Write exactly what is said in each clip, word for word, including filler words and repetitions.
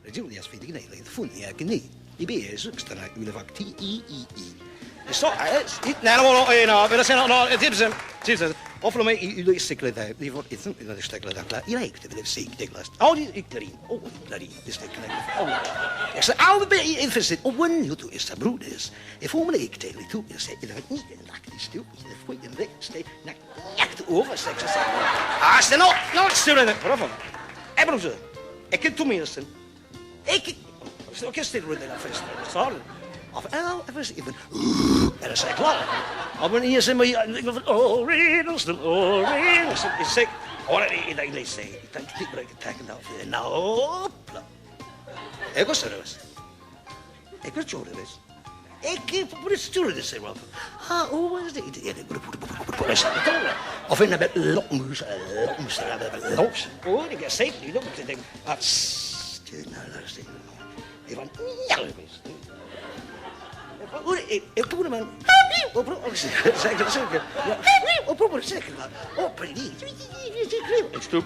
Region West-Friesland, Nederland, fun, ja, genie. I ben zo extra, u de vak T I I I. Zo, eh, is, i, nee, no, no, eh, no, we zijn, no, eh, tips, eh, tips, eh. Of lo me, i, i, de stekele daar, die wordt iets, dat is stekele daar, klaar. I lijkt het, dat is zeker, denk ik. Oh, die, ik, daarin. Oh, daarin, die stekele daar. Oh, ja. Ik zei, oh, we ben, i, i, verzit. Oh, wen, hoe toe is dat, broeders? En voor me, ik tegen die toe, ik zei, dat het niet een lak is, toe. Ik zei, voor je recht, steek, nou, Echt over, zeg ze. Ah, stel nou, nou, stel nou, bravo. Eh, broer, ik ken tenminste. Ik, ik stel, ik stel met een fest. Sorry. Of, eh, even even. En dan zei ik, klaar. Op een eerste, maar ik wil van, oh, Riddleston, oh, Riddleston. Ik zeg, oh, nee, nee, nee, nee. Ik denk, ik gebruik het tegen dat. Nou, hopla. Ik was serieus. Ik was serieus. E che pure stewardess, eh, proprio. Ah, oh, what is it? Yeah, pure, pure, pure, pure, pure, pure, pure. Of in a bit long, eh, long, eh, long. Oh, che sei, you know, che sei, ah, tss, che na, na, sei, no. E van, ja, questo. Opure, e, e opure, ma, opure, sai che, sai che, opure, sai che, opure lì, e sto,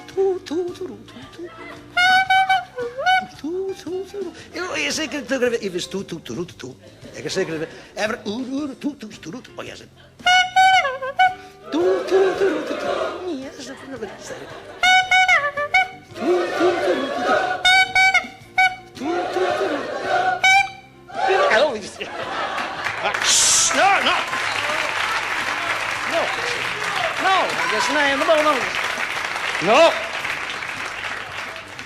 tu, tu, tu, tu, tu, tu, tu, tu, tu, e, e sai che, tu, tu, tu, tu, tu, e che sai che, e, tu, tu, tu, tu, tu, oh, yes. Tu, tu, tu, tu, tu, tu. Mia, sta proprio per stare. Tu, tu, tu, tu, tu. Tu, tu, tu, tu. Eh, oh, mi dispiace. Ma, shh, no, no. No, no, perché sennò io non, no, no. No.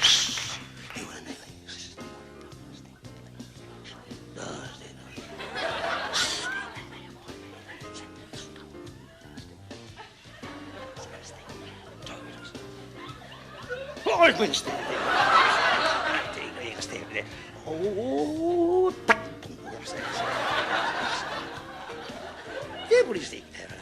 Shh. Poi queste. Oh, tac, pum. Che polizia era?